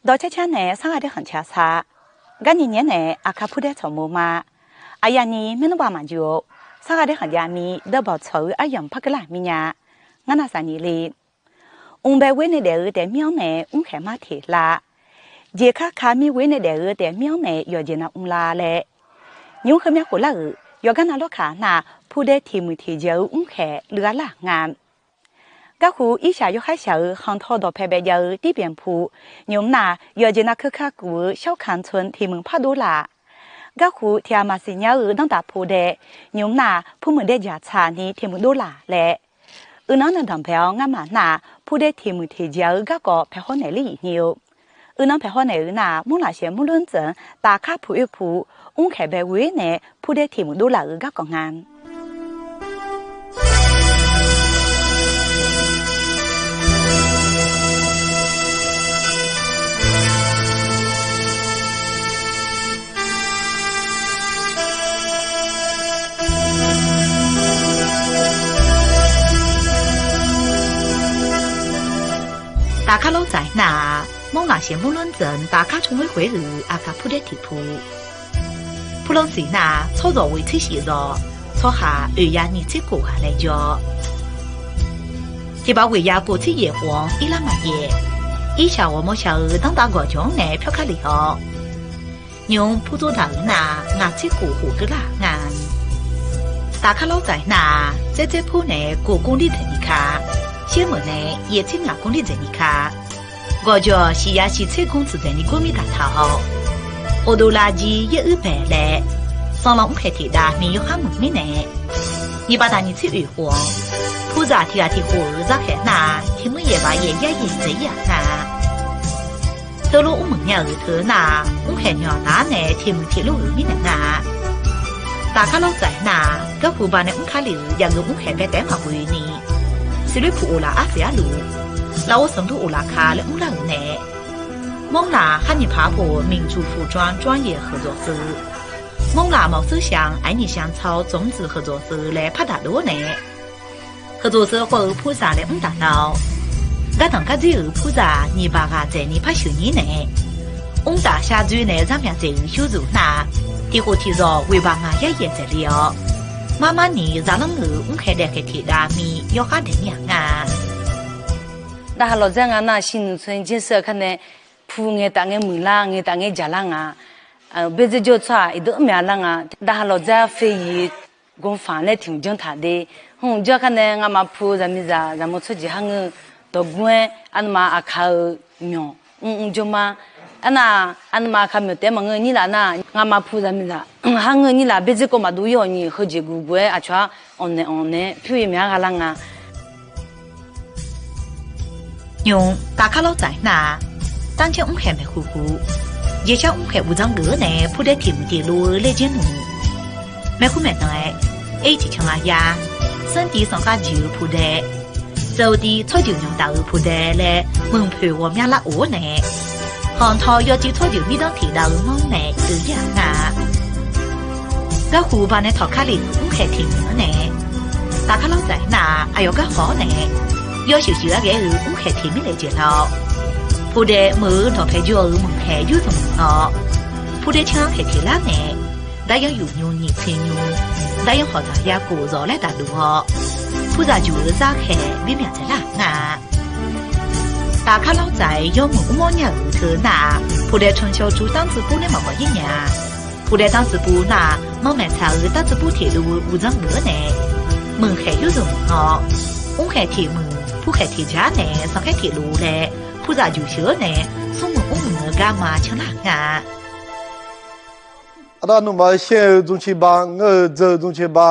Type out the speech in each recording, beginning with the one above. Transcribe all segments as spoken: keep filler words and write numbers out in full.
Dawqcar car nae sarghaq daer khanq ca sar. Garnyi nyaer nae Aqkaq purdaer tsawq mawr ma. Aqyawf ni maernmr bav maqjuq-or, sarghaq daer khanq jav mir dawrbawq tsawq-eu aryamq par keuvlar mir nya. Ngar navsaq nyiq le. Mq bae ghoer nae daef-eu taef mir-anr nae mrkhaeq mar teq lar. Jeq kar ka mir ghoer nae daef-eu taef mir-anr nae yawqjeq nav mr lar laer. Nymq-mr heumyav khof lar-euq yawqgar nav lawrkaq nar, purdaer teqmuiq teqjaq-eu mrkhaeq luiv-a lar nga. Garhu irshaq yawkhaer shaq-eu khanqtaw dawqpae bae jav-eu tirpyaeq pu, nymq-mr nar, yawqjeq nav keuka kuf-eu shawrkanq tsoeq teqmuiq par dov laf. Garhu tiq ghaq maqsiq nya-eu danrtaf pu dae, nymq-mr nar, purmuiq daer jaq tsaq ni teqmuiq dov laf laer. Uiqnan nae danqbae-awr ngar maqnar, purdaer teqmuiq teqjaq-eu garkawv paeqhaw naeq ler-iq nyir-eu. Uiqnan paeqhaw naeq-eu nar, murlaq saeq murlmr tsanq tafkar pu oer pu, mrkhaeq bae ghoer nae purdaer teqmuiq dov laf-eu garkawv nga. Tafkar lawr tsaeq nar-aq, mawrnaq saeq mawrlanr dzeq tafkar tsawrngoer khoer-euq Aqkaq purdaer tiq pu. Purlanr siq nar-aq, tsawrhaq ghoeq tser shif zawq, tsawrhaq oeq ya nyiq tser kof ghaq laer jawr. Tiq baf ghoeq ya kof tser yaef khof-anr irlar maqyaef, irshaq ghawqmawr shaq-eu danrtav gawqjawq-anr nae pyawr kar lef-awr, nymq-mr purdzor daq-euq nar-aq, ngaq tser kof khof keuvlar nga. Tafkar lawr tsaeq nar-aq, tsaerdzaer pur nae kof gmr lir dzaeq ni ka, sher meuq nae yaef tser ngaq gmr lir dzaeq ni ka, gawqjawq shiq ya shiq tser gmr tsuif dzaeq ni gmr mir daq taq-awr, ghofdov lar jir yaer uir baeq laer, sanqlanq mrkhaeq tiq dav mi yawkhaer muiq mirnae, nyiq baf taq nyiq tser oeq khof-anr, puzaq tiq ghaq tiq khof-euq zarkhaeq nar-aq, tiq mr yaef baf yaef yar yaef dzaeq ir-aq nga. Teulof mrmuiq nya-euq teu nar-aq, mrkhaeq nyawq taf-ar nae tiq muiq tiq lor-euq mirnae nga. Tafkar lawr tsaeq nar-aq, garhu ba nae mr kar lef-euq javgeuf mrkhaeq bae taef-aer maqghoe ni, siqloer puq of laf arsiq arluf, lafov sanqdur of laf ka laer mrlar-euq nae, mawrlaq khar nyiq paq-aer pov-euq 民族服装专业合作社, mawrlaq mawq seur shaq-anr aqnyiq shaq-anr tsawr-eu tsawq mr tsuif 合作社 laer par daq dov-awr nae, 合作社 khoer-euq puzaq laer mr daq nar-awr, gardanq gar dzer-euq puzaq nyiq baf ghaq dzaeq ni par sheuq nyir nae, mr taf shar dzoer nae zar myaq dzaeq-euq shur zuf nar-aq, tiq khof tiq zawq ghoeq baf ngaq yar yaef dzaeq le-awr, mar mar ni zaqlanr-euq mrkhaeq daef khaeq tiq dav mi yawkhaer daeq mir-aq nga. Daqhaq lawqdzae nga nar-aq, 新农村建设 kar nae pu ngae taf ngae muiqlar ngae taf ngae jaqlar nga. Berdzer jawr-eu tsawrhaq iqdeuq myav lar nga. Daqhaq lawqdzae-ar 非遗工坊 laer tiq hmq janr taq de. Hmq janr kar nae ngamaf pu zaqmiqzaq zaqmawr tsawrjeuq har ngeur-eu dawqgmr-aer arnuima Aqkaq-eu myawq mr mr jawr ma. Arnav, arnuima Aqkaq myawq taef-aer maqngeur nyir laf nar, ngamaf pu zaqmiqzaq har ngeur nyir laf berdzer kawv maqdov ir-awq nyiq heujeq guvguv-aer aqcawq-anr anqnaeq anqnaeq-aer pyur yaer myav gha lar nga. Nymq, tafkar lawr tsaeq nar-aq, 当今 mrkhaeq maeqhu hu, jeqshar mrkhaeq uqdzan geuf-awr nae purdaer tiq muiq tiq lov-eu laer janr nmr, maeqhu maeqnan-aer, aer-ir tiq can lar yar, sanrtiv sanqkhav jeq-eu pudae, 手机 tsawrjeuq nyawq daq-euq pudae laer muiq poeq ghawqmya lar of-awr nae, khanqtaw yawciv tsawrjeuq mirdanr tiq dav-eu manr nae keuv ir-aq nga. Garhu ba nae tawq kar lef-euq mrkhaeq tiq muiq-anr nae, tafkar lawr tsaeq nar-aq, aqyawf gar hawq-awr nae, yawshuif shuif-aer ghae-eu mrkhaeq tiq mirnae jeq lar-awr, pudae meuq-eu dawqpae jawr-eu muiqkhaeq yur zanq-awr, pudae can khaeq tiq lar nae, daryanr yuf nymr nyiq tser nymr, daryanr hawq zaq ya kof zawq laer daqdov-awr, puzaq juq-eu zarkhaeq bimyaq dzaeqlar nga. Tafkar lawr tsaeq yawmuiq mr mawr nya-euq teu nar-aq, pudae can shawr cu 单子簿 nae maqmawf ir nya-a. Pudae 单子簿 nar-aq, manrmaeq tsaq-euq 单子簿 tiq lov-eu uqdzan geuf-awr nae, muiqkhaeq yur zanq-awr, mrkhaeq tiq muiq, purkhaeq tiq jaq nae sanqkhaer tiq lov laer, puzaq juq sheuq-awr nae, smrmuiq mrmuiq-eu garma canlar nga. Aqda nawmaf-eu shaer-eu dzmrciq ba ngeur-eu dzeur-eu dzmrciq ba,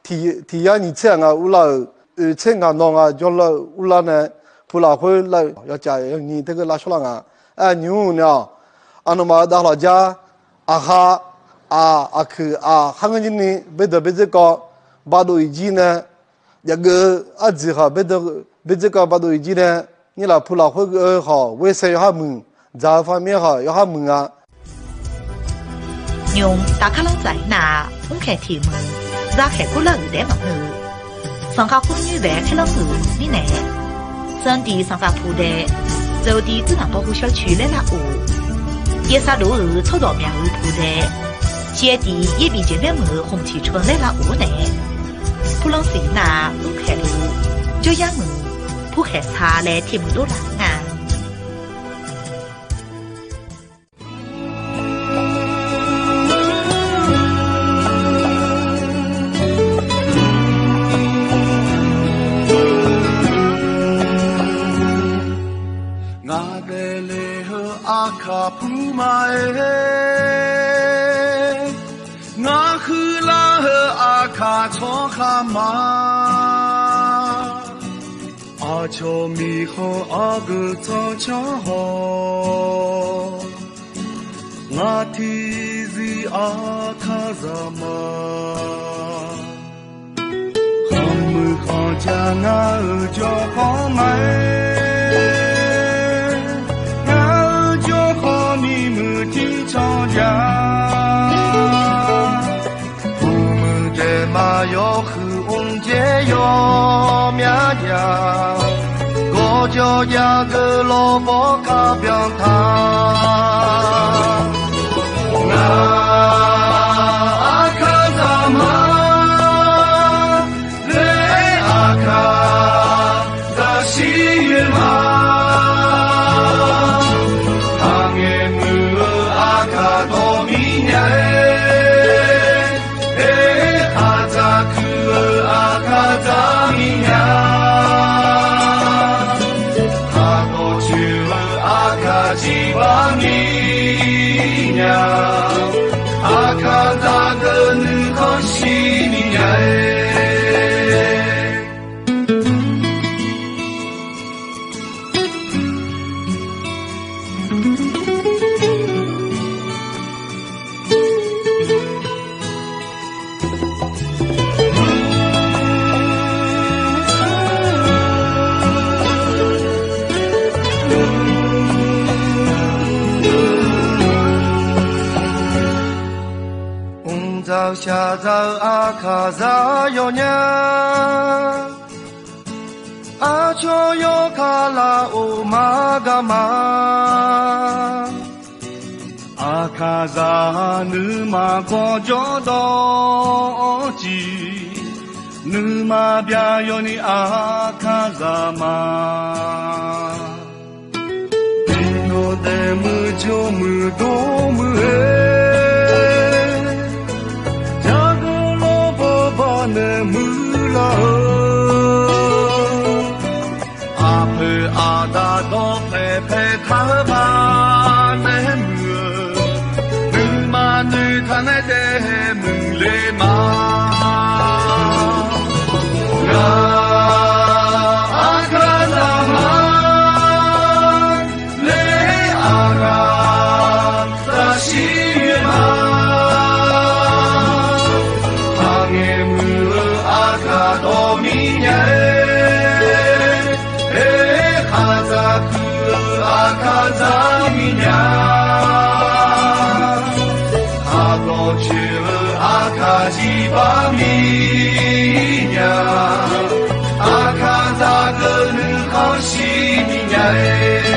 tiq yar nyiq tser-aq ngaq urlar-euq, oeq tser ngaq nawq ngaq jawrlar-eu urlar nae, pu lafkhoer lar-eu yawtsaf yawni teugeur lavshawr lar nga. Aer, nymq-mr nae-awq, aqnawmaf-euq dav lawqjar, aqha, aq, aqkuiq, aq, kharngeur jir ni berdeuq berdzer kawv bardov-iq jir nae, jaqgeuf-eu ardziq khawf berdzer kawv bardov-iq jir nae, nyirlaf pu lafkhoer geuf-eu khawf ghoersae yawhar muiq, dzaq-eu farmir khawf yawhar muiq nga. Nymq, tafkar lawr tsaeq nar-aq, mrkhaeq tiq muiq, zarkhaeq kurlar-euq taef-aer maqngeur-eu, sanqkhav khoer nyoer bae-aer khaerlanr-euq mirnae, sanqdiq sanqkhav pudae, Zaudi 资讯保护小区 laer lar-euq, 一三六 tsawrhaq myaq-euq puzae, 七D 一B 节目 meuq-euq 红旗村 laer lar-euq-awr nae, 普朗西 nar mrkhaeq-eu jawryar muiq, 普海 sar laer tiq muiq dovlar nga. Ngaq daefle-eu Aqkaq puma-aer, ngar huiqlar-eu Aqkaq tsawrhaq ma. Aqcawq miqkhanq aqgeu tsawrcar haw, ngar tiqzir Aqkaqzaq ma. Khanqmuiq khanqja ngar-euq jawrkhawr ma-aer, ngar-euq jawrkhawr ni muiq tircanq ja. Uqmuiq daef ma yawhuiq mrjaer yawmya ja, gawqjawq jav geuf lawrbawr kar byan taq. Ngaq Aqkaqzaq ma, laer Aqkaqzaq shir-eu ma. Aqngaeq muiq-eu Aqkaq dawq mirnya-aer, aer khaqdzaq kuiq-eu Aqkaqzaq mirnya, khaqdawq coeq-eu Aqkaq jiqbar mirnya, Aqkaqzaq geuf nuikhanr shir mirnya-aer. Mqdzaq shaqdzaq-eu Aqkaqzaq yawnyaf, aqcawq yawkaq laf-euq maqgaq ma. Aqkaqzaq nuima gawqjawq dawq-awr ciq, nuima byaqyaw ni Aqkaqzaq ma. Iqnan daef muiq jawr muiq dawr muiq-aer, jaqdeuq lawrbawr bawrnaeq muiqlar-eu, aqpoeq aqda dawrpae pae taq-eu baqnaeq muiq-eu, nuima noeqtaq nae daef muiq le ma. Ngaq Aqkaqzaq ma, laer Aqkaqzaq shir-eu ma. Aqngaeq muiq-eu Aqkaq dawq mirnya-aer, aer khaqdzaq kuiq-eu Aqkaqzaq mirnya, khaqdawq coeq-eu Aqkaq jiqbar mirnya, Aqkaqzaq geuf nuikhanr shir mirnya-aer.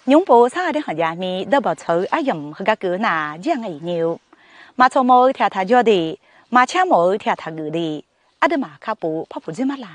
Nymr pov sar-eu dae khanqjav mir dawrbawq tsawq-eu aryamq heugar keuv-eu nar, jir-aq nga iq nyi-eu. Maqtsawq mawf-eu tiq ghaq taq jawr de, maqcar mawf-eu tiq ghaq taq geuf de, aqduimaf kar pov par puq dzoer mar la.